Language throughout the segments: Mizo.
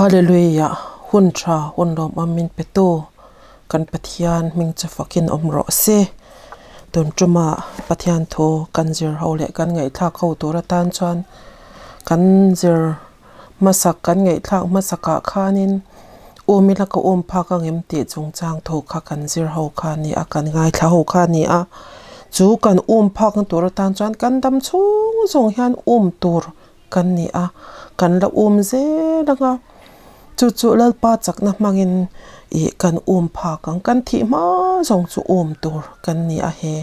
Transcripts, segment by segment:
Hallelujah! Hun tha, hun lawmawm min petu kan Pathian hming chu fakin awm rawh se. Tun tuma Pathian thu kan zir ho leh kan ngaihthlak ho tur atan chuan kan zir hmasak kan ngaihthlak hmasakah khanin um ila ka um phak ang em tih chungchang thu kha kan zir ho kha a ni a, kan ngaithla ho kha a ni a. Chu kan um phakna tur atan chuan kan dam chhung zawng hian um tur kan ni a, kan la um zel ang a, chu chu Lalpa chakna hmangin ih kan um phak ang, kan thih hma zawng chu um tur kan ni a he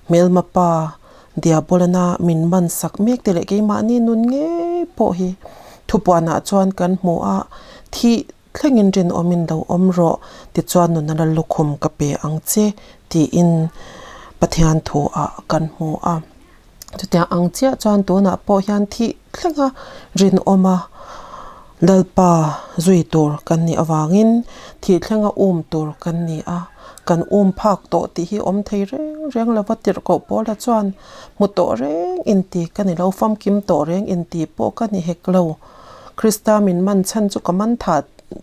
hmelma pa Diabolana min man sak mek te leh keimahni nun ngei pawh hi thupuanah chuan kan hmu a, thih thlengin rinawmin lo awm rawh tichuan nuna la lukhum ka pe ang che tiin Pathian thu ah kan hmu a. Chutiang ang chiah chuan tunah pawh hian thih thlenga rinawma Lalpa zui tur kan nih avangin thih thlenga um tur kan ni a, kan um phak tawh tih hi awm thei reng reng lova tirhkoh pawla chuan hmu tawh reng inti ka ni lo, famkim tawh reng inti pawh ka ni hek lo. Krista min man chhan chu ka man thah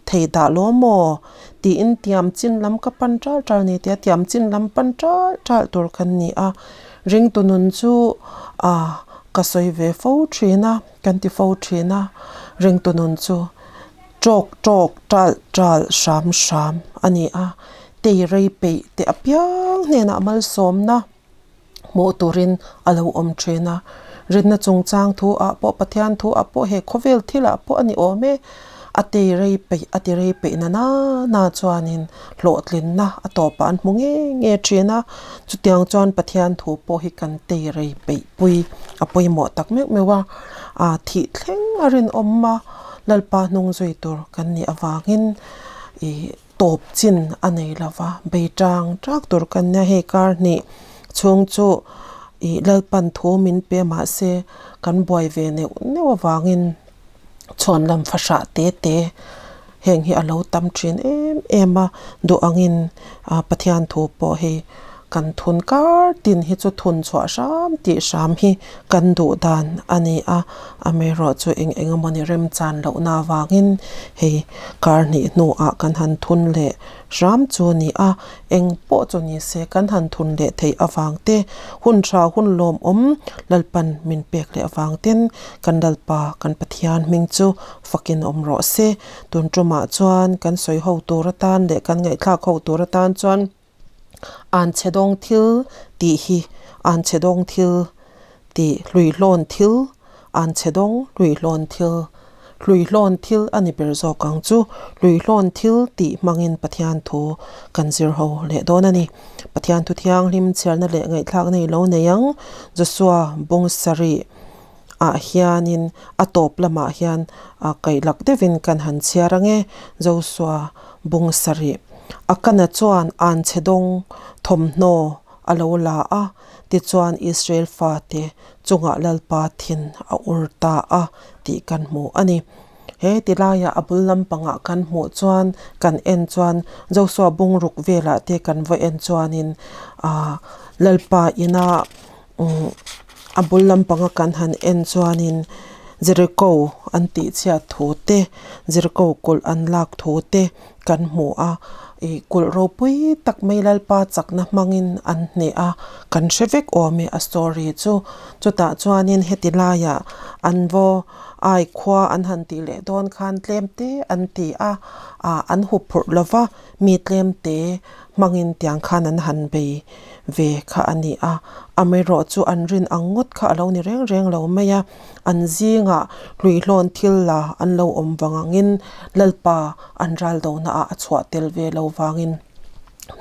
thei dah lo maw? tiin tiam chin lam ka pan ṭal ṭal ni tia tiam chin lam pan ṭal ṭal tur kan ni a, ringtu nun chu ah ka sawi ve fo ṭhin a, kan ti fo ṭhin a, ringtu nun chu ṭawk ṭawk ṭal ṭal hram hram a ni a, tei rei peih teh apiang hnenah malsawmna. hmuh turin a lo awm thin a, rinna chungchang thu ah pawh Pathian thu ah pawh he khawvel thil ah pawh a ni awm e, a ti rei peih a ti rei peih na na na chuanin hlawhtlinna a tawpah an hmu nge nge thin a, chutiang chuan Pathian thu pawh hi kan tei rei peih pui a pawimawh tak meuh meuh a, ah thih thleng a rinawm a Lalpa hnung zui tur kan nih avangin ih. Tawp chin a nei lo va, bei tang tak tur kan nia hei kar hnih chhung chu ih Lalpan thu min pe mahse kan buai ve neuh neuh avangin chhuan lam fahrah te te heng hi a lo tam thin em em a, duh angin ah Pathian thu pawh hei Kan thun kar tin hi chu thun chhuah hram tih hram hi kan duh dan a ni a, amaherawh chu eng eng emawni remchan lohna avangin hei kar hnih hnuah kan han thun leh hram chu a ni a, eng pawh chu ni se kan han thun leh theih avang te, hun tha hun lawmawm Lalpan min pek leh avang ten kan Lalpa kan Pathian hming chu fakin awm rawh se. Tun tumah chuan kan sawi ho tur atan leh kan ngaihthlak ho tur atan chuan. An chhe dawng thil tih hi an chhe dawng thil tih hluihlawn thil an chhe dawng hluihlawn thil hluihlawn thil a ni ber zawk ang chu hluihlawn thil tih hmangin Pathian thu kan zir ho leh dawn a ni. Pathian thu thianghlim chhiarna leh ngaihthlak nei lo nei ang Joshua bawng sarih ah hianin a tawp lamah hian ah kaihlak deuhin kan han chhiar ang e Joshua bawng sarih. Akana chuan anchhe dawng thawmhnaw a lo la a, tichuan Israel fate chungah Lalpa thin a ur ta a tih kan hmu a ni. He tilaiah a bul lampangah kan hmuh chuan kan en chuan Joshua bungruk velah te kan va en chuanin ah Lalpa ina umm a bul lampanga kan han en chuanin Jericho an tih chhiat thu te Jericho kulh an lak thu te. Kan hmu a, ih kulh ropui tak mai Lalpa chakna hmangin an hneh a, kan hre vek awm e a story chu. Chutah chuanin heti laiah an vaw ai khua an han tih leh dawn khan tlem te an ti a, ah an hup phurh lo va, mi tlem te hmangin tiang khan an han bei ve kha a ni a. Amaherawh chu an rin ang ngawt kha a lo ni reng reng lo mai a. An zingah hluihlawn thil la an lo awm vang angin Lalpa an ral donaah a chhuah tel ve lo vangin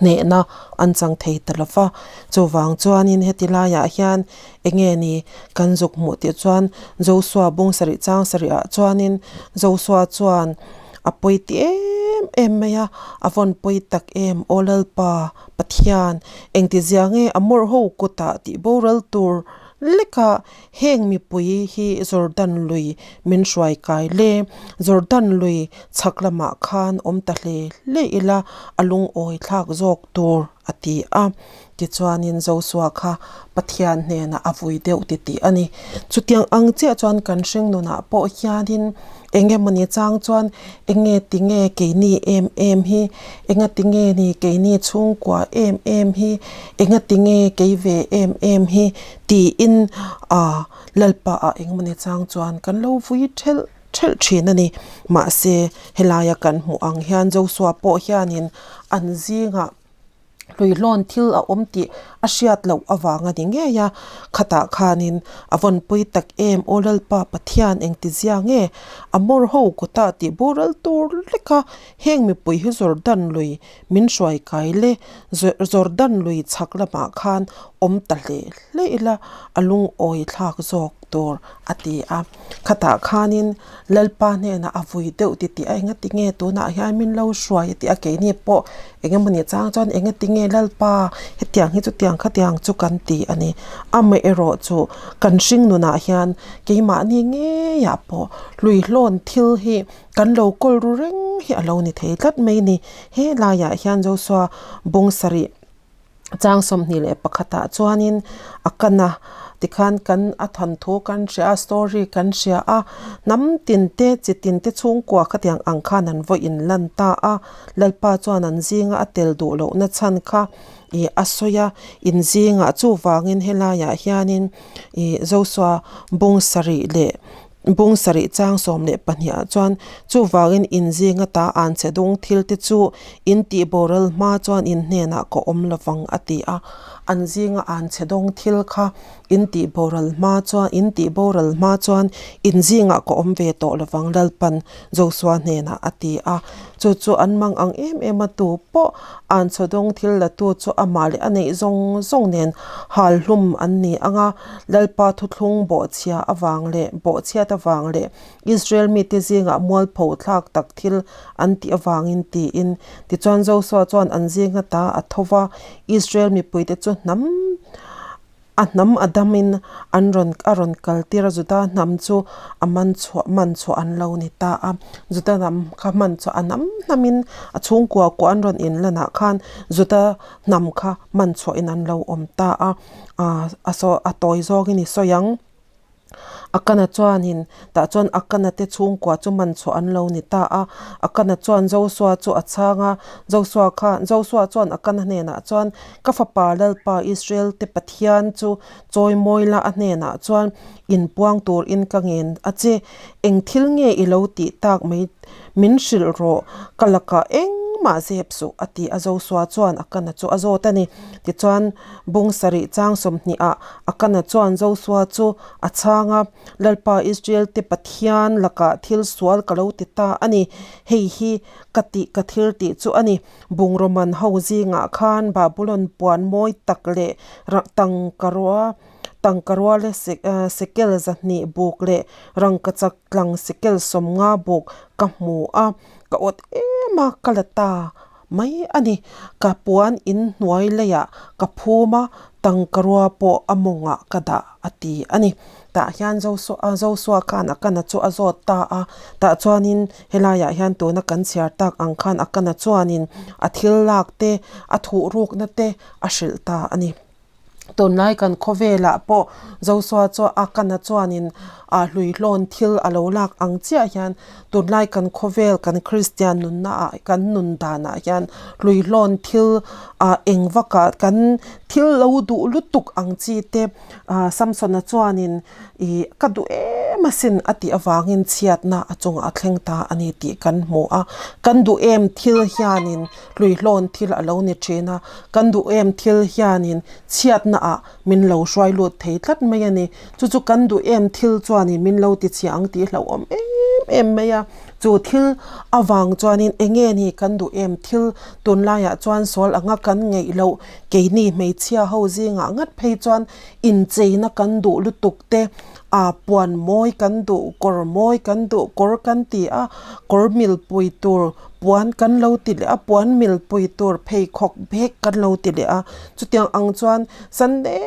hnehna an chang thei ta lo va. Chuvang chuanin heti laiah hian eng nge ni kan zuk hmuh tih chuan Joshua bung sarih chang sarihah chuanin Joshua chuan a pawi ti em em mai a, a vawn pawi tak em aw Lalpa Pathian engtizia nge a mawrh ho kutah tih boral tur leka Heng mipui hi Jordan lui min hruai kai le. Jordan lui chhak lamah khan awm ta hle hle ila a lungawi thlak zawk tur a ti a. Tichuanin Josua kha Pathian hnenah a vui deuh ti tih a ni. Chutiang ang chiah chuan kan hringnunah pawh hianin eng emawni chang chuan enge tinge keini em em hi, enga tinge ni keini chhungkua em em hi, enga tinge kei ve em em hi tiin ah Lalpa ah eng emawni chang chuan kan lo vui thelh thelh thin a ni. Mahse helaia kan hmuh ang hian Josua pawh hianin an zingah. Hluihlawn thil a awm tih a hriat loh avang a ni ngei a, khatah khanin a vawnpui tak em aw Lalpa Pathian engtizia nge a mawr ho kutah tih boral tur lek a, heng mipui hi Jordan lui min hruai kai le Jordan lui chhak lamah khan awm ta hle hle ila a lungawi thlak zawk tur a ti a, khatah khanin Lalpa hnenah a vui deuh ti tih a engati nge tunah hian min lo hruai a tih a keini pawh eng emawni chang chuan engati nge Lalpa hetiang hi chutiang khatiang chu kan ti a ni. Amaherawh chu kan hring nunah hian keimahni ngeiah pawh hluihlawn thil hi kan lo kawl ru reng hi a lo ni thei tlat mai a ni. He laiah hian Joshua bawng sarih. Chang 21 ah chuanin a kan a tikhan kan a thawnthu kan hria a story kan hria a hnam tin te chi tin te chhungkua khatiang ang khan an vawi in lan ta a Lalpa chuan an zinga a tel duh loh na chhan kha ih a sawi a in zingah chuvangin helaiah hianin ih Joshua bawng sarih leh Bung sarih chang 12 ah chuan chuvangin in zinga ta an che dung thil te chu in tih boral hma chuan in hnenah ka awm lovang a ti a. An zinga an che dawng thil kha in tih boral hma chuan in tih boral hma chuan in zingah ka awm ve tawh lovang Lalpan Joshua hnenah a ti a. Chu chu an mang ang em em a tu pawh an chhaw dawng thil la tu chu amah leh a neih zawng zawng nen hal hlum an ni ang a, Lalpa thuthlung bawhchhia avang leh bawhchhiat avang leh Israel mite zingah mualpho thlak tak thil an tih avangin tiin. Tichuan Joshua chuan an zinga ta a tho va, Israel mipuite chu hnam A hnam a damin an rawn a rawn kal tir a, Juda hnam chu a man chhuah man chhuah an lo ni ta a. Juda hnam kha hman chhuah a hnam hnamin a chhungkua kua an rawn inlan ah khan Juda hnam kha man chhuahin an lo awm ta a, ah a saw a tawi zawngin i sawi ang. Akana chuanin tah chuan Akana te chhungkua chu man chhuah an lo ni ta a, Akana chuan Joshua chu a chhang a, Joshua khan Joshua chuan Akana hnenah chuan Ka fapa Lalpa Israel te Pathian chu chawi mawi la a hnenah chuan inpuang turin ka ngen a che, eng thil nge i lo tih tak mai min hrilh rawh, ka lakah engmah zep suh a ti a, Joshua chuan Akana chu a zawt a ni. Tichuan bung sarih chang 20 ah Akana chuan Joshua chu a chhang a, Lalpa Israel te Pathian lakah thil sual ka lo ti ta a ni, hei hi ka tih ka thil tih chu a ni. Bungraw man ho zingah khan Babulon puan mawi tak leh tangkarua tangkarua leh sekel 200 buk leh rangkachak tlang sekel 50 buk ka hmu a, ka awt em a, ka la ta mai a ni. Ka puan in hnuai leiah ka phum a, tangkarua pawh a mawngah ka dah a ti a ni. Tah hian Joshua khan Akana chu a zawt ta a, tah chuanin helaiah hian tuna kan chhiar tak ang khan Akana chuanin a thil lak te, a thuhrukna te a hrilh ta a ni. Tunlai kan khawvelah pawh Joshua chu Akana chuanin ah hluihlawn thil a lo lak ang chiah hian tunlai kan khawvel kan Kristian nunna ah kan nun danah hian hluihlawn thil ah eng vakah kan thil lo duh lutuk ang chi te ah Samsona chuanin ih ka duh em asin a tih avangin chhiatna a chungah a thleng ta a ni tih kan hmu a, kan duh em thil hianin Hluihlawn thil a lo ni thin a, kan duh em thil hianin chhiatna ah min lo hruai lut thei tlat mai a ni. Chu chu kan duh em thil chuanin min lo ti chhia ang tih hlauhawm em em mai a. Chu thil avang chuanin eng nge ni kan duh em thil tunlaiah chuan sual anga kan ngeih loh keini hmeichhia ho zingah ngat phei chuan incheina kan duh lutuk te, ah puan mawi kan duh, kawr mawi kan duh, kawr kan ti a, kawr milpui tur puan kan lo ti leh a, puan milpui tur pheikhawk bag kan lo ti leh a, chutiang ang chuan Sunday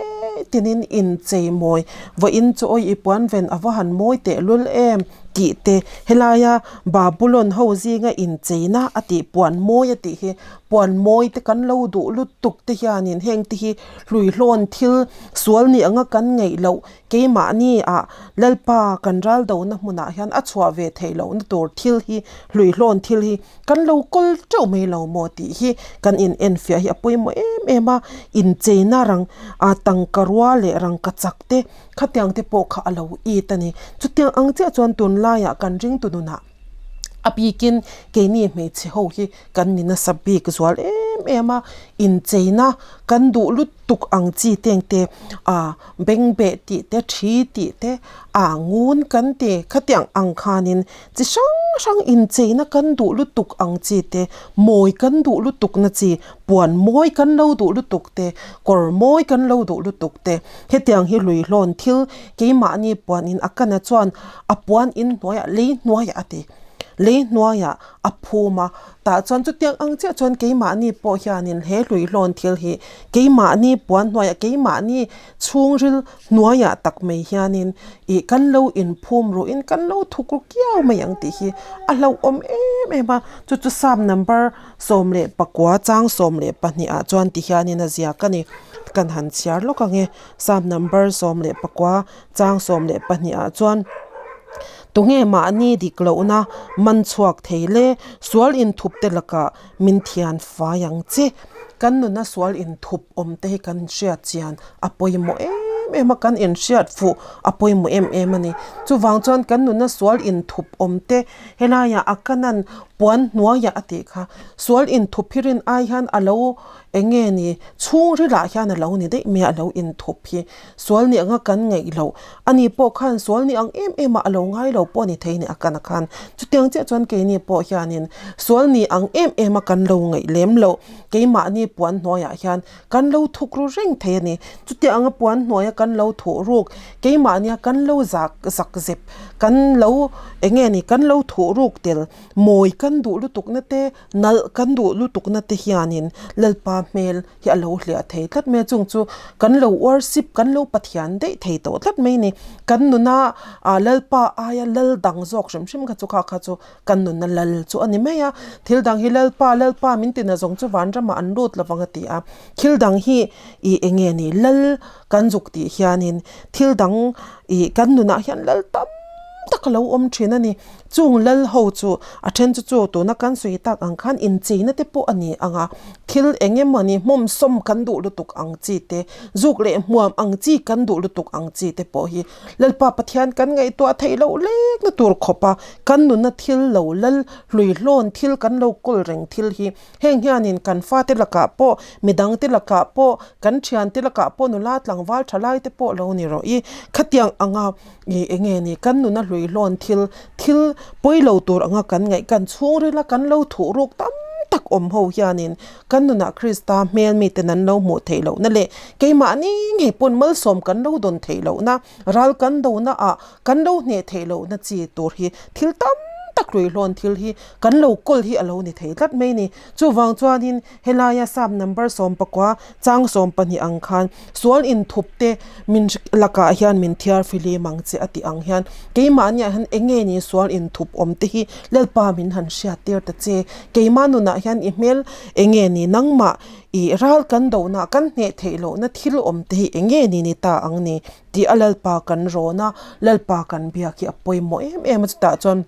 tinin inchei mawi vawiin chu awi i puan ven a va han mawi tehlul em. Tih te, helaia Babulon ho zinga incheina a tih puan mawi a tih hi puan mawi te kan lo duh lutuk te hianin heng te hi hluihlawn thil sual ni anga kan ngaih loh keimahni ah Lalpa kan ral dona hmunah hian a chhuah ve theih lohna tur thil hi hluihlawn thil hi kan lo kawl teuh mai lo maw tih hi kan in enfiah hi a pawimawh em em a, incheina rang ah tangka rua leh rangka chak te Khatiang te pawh kha a lo it a ni. Chutiang ang chiah chuan tunlaiah kan ringtu nunah a bikin keini hmeichhe ho hi kan ni nasa bik zual em em a, incheina kan duh lutuk ang chi teng te ah bengbeh tih te thi tih te ah ngun kan ti khatiang ang khanin chi hrang hrang incheina kan duh lutuk ang chi te mawi kan duh lutuk na chi puan mawi kan lo duh lutuk te kawr mawi kan lo duh lutuk te. Hetiang hi hluihlawn thil keimahni puan in a kana chuan a puan in hnuaiah lei hnuaiah a ti. Lei hnuaiah a phum a, tah chuan chutiang ang chiah chuan keimahni pawh hianin he hluihlawn thil hi keimahni puan hnuaiah keimahni chhungril hnuaiah tak mai hianin ih kan lo inphum ruhin kan lo thuk ru kiau mai ang tih hi a hlauhawm em em a, chu chu Psalm number 19 chang 12 ah chuan ti hianin a ziak a ni. Kan han chhiar lawk ang e. Psalm number 19 chang 12 ah chuan Tunge mahni dik lohna man chhuak thei le sual inthup te lakah min thian fai ang che. Kan nuna sual inthup awm te hi kan hriat chian a pawimawh em em a, kan inhriat fuh a pawimawh em em a ni. Chuvang chuan kan nuna sual inthup awm te helaiah a kanan puan hnuaiah a tih kha sual inthup hi rin ai hian a lo Eng nge ni? Chhungrilah hian a lo ni daih mai a, a lo inthup hi. Sual ni anga kan ngaih loh. Ani pawh khan sual ni ang em em a, a lo ngai lo pawh a ni thei ni a kan a khan. Chutiang chiah chuan keini pawh hianin sual ni ang em em a kan lo ngaih lem loh. Keimahni puan hnuaiah hian kan lo thuk ru reng thei a ni. Chutiang anga puan hnuaia kan lo thuh ruk, keimahnia kan lo zak zak zep, kan lo eng nge ni, kan lo thuh ruk tel mawi kan duh lutukna te, Nalh kan duh lutukna te hianin Lalpa hmel hi a lo hliah thei tlat mai a, chung chu kan lo worship, kan lo Pathian daih thei tawh tlat mai a ni. Kan nuna ah Lalpa aia lal dang zawk hrim hrim kha chu kha kha chu kan nuna lal chu a ni mai a. Thil dang hi Lalpa, Lalpa min tina zawng chu vanramah an lut lovang a ti a. Thil dang hi ih eng nge ni lal kan zuk tih hianin thil dang ih kan nunah hian lal tam tak a lo awm thin a ni. Chung lal ho chu a then chu chu tuna kan sawi tak ang khan incheina te pawh a ni ang a, thil eng emawni hmawmsawm kan duh lutuk ang chi te, zuk leh hmuam ang chi kan duh lutuk ang chi te pawh hi Lalpa Pathian kan ngaihtuah theih loh lek na tur khawp a, kan nuna thil lo lal hluihlawn thil kan lo kawl reng thil hi heng hianin kan fate lakah pawh midangte lakah pawh kan thiante lakah pawh nula tlangval thalai te pawh lo ni rawh i khatiang anga Ih eng nge ni kan nuna hluihlawn thil thil pawi lo tur anga kan ngaih kan chhungrila kan lo thuh ruk tam tak awm ho hianin kan nunah Krista hmel miten an lo hmuh theih lohna leh keimahni ngei pawn malsawm kan lo dawn theih lohna ral kan dona ah kan lo hneh theih lohna chi tur hi thil tam tak hluihlawn thil hi kan lo kawl hi a lo ni thei tlat mai ni. Chuvang chuanin helaia Psalm number 19 chang 12 ang khan Sual inthup te min lakah hian min thiar fihlim ang che a tih ang hian keimahniah hian eng nge ni sual inthup awm te hi Lalpa min han hriat tir ta che. Keimah nunah hian i hmel eng nge ni nangmah i ral kan dohna kan hneh theih lohna thil awm te hi eng nge ni ni ta ang ni tih a Lalpa kan rawn a, Lalpa kan biak hi a pawimawh em em a chutah chuan.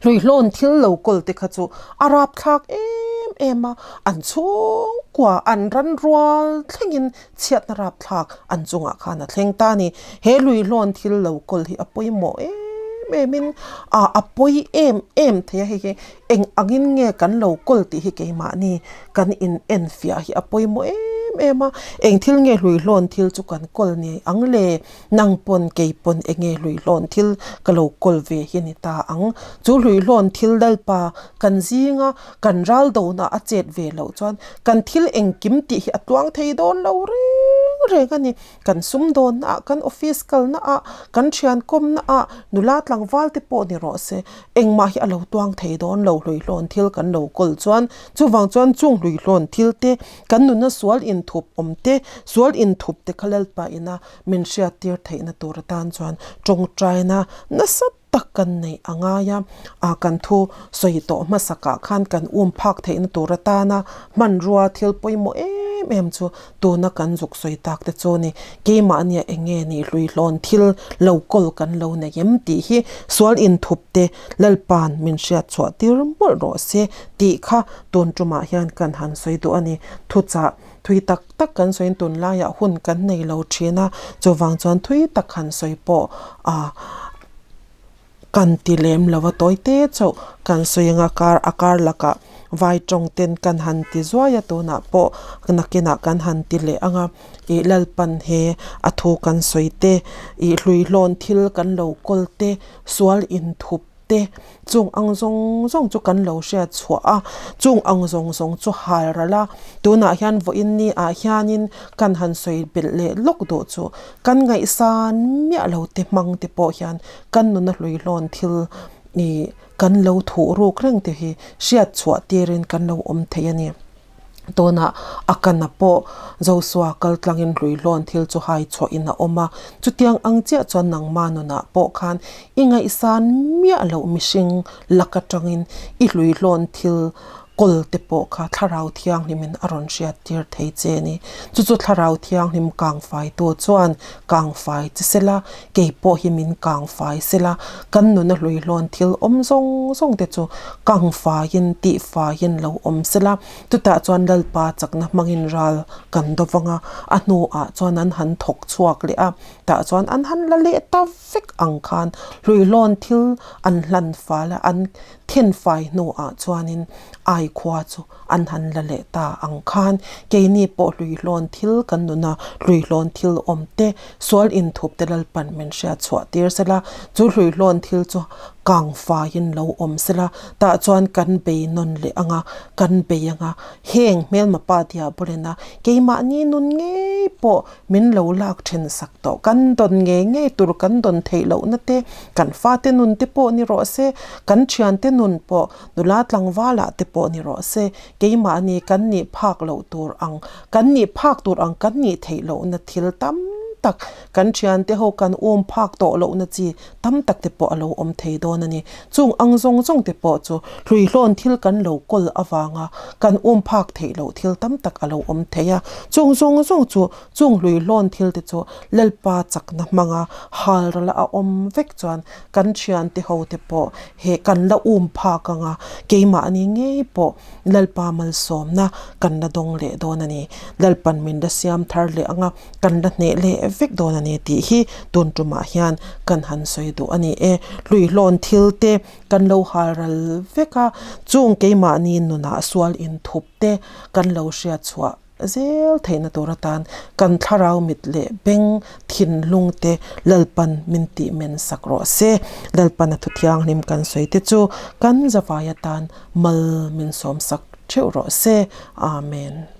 Hluihlawn thil lo kawl te kha chu a rapthlak em em a, an chhungkua an ran rual thlengin chhiatna rapthlak an chungah khan a thleng ta a ni. He hluihlawn thil lo kawl hi a pawimawh em em in ah a pawi em em thei a, hei hi eng angin nge kan lo kawl tih hi keimahni kan in enfiah hi a pawimawh em em a, eng thil nge hluihlawn thil chu kan kawl ni ang le? Nang pawn kei pawn eng nge hluihlawn thil ka lo kawl ve hi ni ta ang. Chu hluihlawn thil Lalpa kan zinga kan ral dona a chet ve loh chuan kan thil engkim tih hi a tluang thei dawn lo reng reng a ni. Kan sumdawnna ah, kan office kalna ah, kan thian kawmna ah, nula tlangval te pawh ni rawh se, engmah hi a lo tuang thei dawn lo hluihlawn thil kan lo kawl chuan. Chuvang chuan chung hluihlawn thil te Kan nuna sual inthup awm te, sual inthup te kha Lalpa ina min hriattir theihna tur atan chuan tawngtaina nasa tak kan neih a ngai a, ah kan thu sawi tawh hmasakah khan kan um phak theihna tur atana hmanrua thil pawimawh em em chu tuna kan zuk sawi tak te chu ni. Keimahnia eng nge nih hluihlawn thil lo kawl kan lo nei em tih hi sual inthup te Lalpa'n min hriat chhuah tir mawlh rawh se tih kha tun tumah hian kan han sawi duh a ni. Thuchah thui tak tak kan sawiin tunlaiah hun kan nei lo thin a, chuvang chuan thui tak han sawi pawh ah kan ti lem lo a, tawi te chauh kan sawi anga kar a kar lakah vai tawng ten kan han ti zuai a tunah pawh nakinah kan han ti leh anga ih Lalpan he a thu kan sawi te ih hluihlawn thil kan lo kawl te sual inthup te chung ang zawng zawng chu kan lo hriat chhuah a chung ang zawng zawng chu hal ral a tunah hian vawiin ni ah hianin kan han sawi belh leh lawk duh chu kan ngaihsan miah lo te hmang te pawh hian kan nuna hluihlawn thil ih kan lo thuh ruk reng te hi hriat chhuah tirin kan lo awm thei a ni. Tunah a kana pawh Joshua kal tlangin hluihlawn thil chu hai chhuahin a awm a, chutiang ang chiah chuan nangma nunah pawh khan i ngaihsan miah loh mihring lak atangin i hluihlawn thil kawl te pawh kha Thlarau Thianghlimin a rawn hriat tir thei che a ni. Chu chu Thlarau Thianghlim kangfaitu chuan kangfai che sela, kei pawh hi min kangfai sela, kan nuna hluihlawn thil awm zawng zawng te chu kangfaiin tihfaiin lo awm sela, chutah chuan Lalpa chakna hmangin ral kan do vang a, a hnuah chuan an han thawk chhuak leh a, tah chuan an han la leh ta vek ang khan hluihlawn thil an hlan fal a, an thenfai hnuah chuanin ai khua chu an han la leh ta ang khan keini pawh hluihlawn thil kan nuna hluihlawn thil awm te sual inthup te Lalpan min hriat chhuah tir sela chu hluihlawn thil chu kang faiin lo awm sela tah chuan kan bei nawn leh anga kan bei anga heng hmelma pa diabolena keimahni nun ngei pawh min lo lak then sak tawh kan dawn ngei ngei tur kan dawn theih lohna te kan fate nun te pawh ni rawh se kan thiante nun pawh Nula tlangvalah te pawh ni rawh se, keimahni kan nih phak loh tur ang, kan nih phak tur ang kan nih theih lohna thil tam tak, kan thiante ho kan um phak tawh lohna chi tam tak te pawh a lo awm thei dawn a ni. Chung ang zawng zawng te pawh chu hluihlawn thil kan lo kawl avanga kan um phak theih loh thil tam tak a lo awm thei a. Chung zawng zawng chu chung hluihlawn thil te chu Lalpa chakna hmanga halral a awm vek chuan kan thiante ho te pawh He kan la um phak anga keimahni ngei pawh Lalpa malsawmna kan la dawng leh dawn a ni. Lalpan min la siam thar leh anga kan la hneh leh vek dawn a ni tih hi tun tumah hian kan han sawi duh a ni e. Hluihlawn thil te kan lo hal ral vek a, chung keimahni nunah sual inthup te kan lo hriat chhuah zel theihna tur atan kan thlarau mit leh beng thinlung te Lalpan min tih men sak rawh se. Lalpan a thu thianghlim kan sawi te chu kan zavai atan mal min sawm sak theuh rawh se. Amen.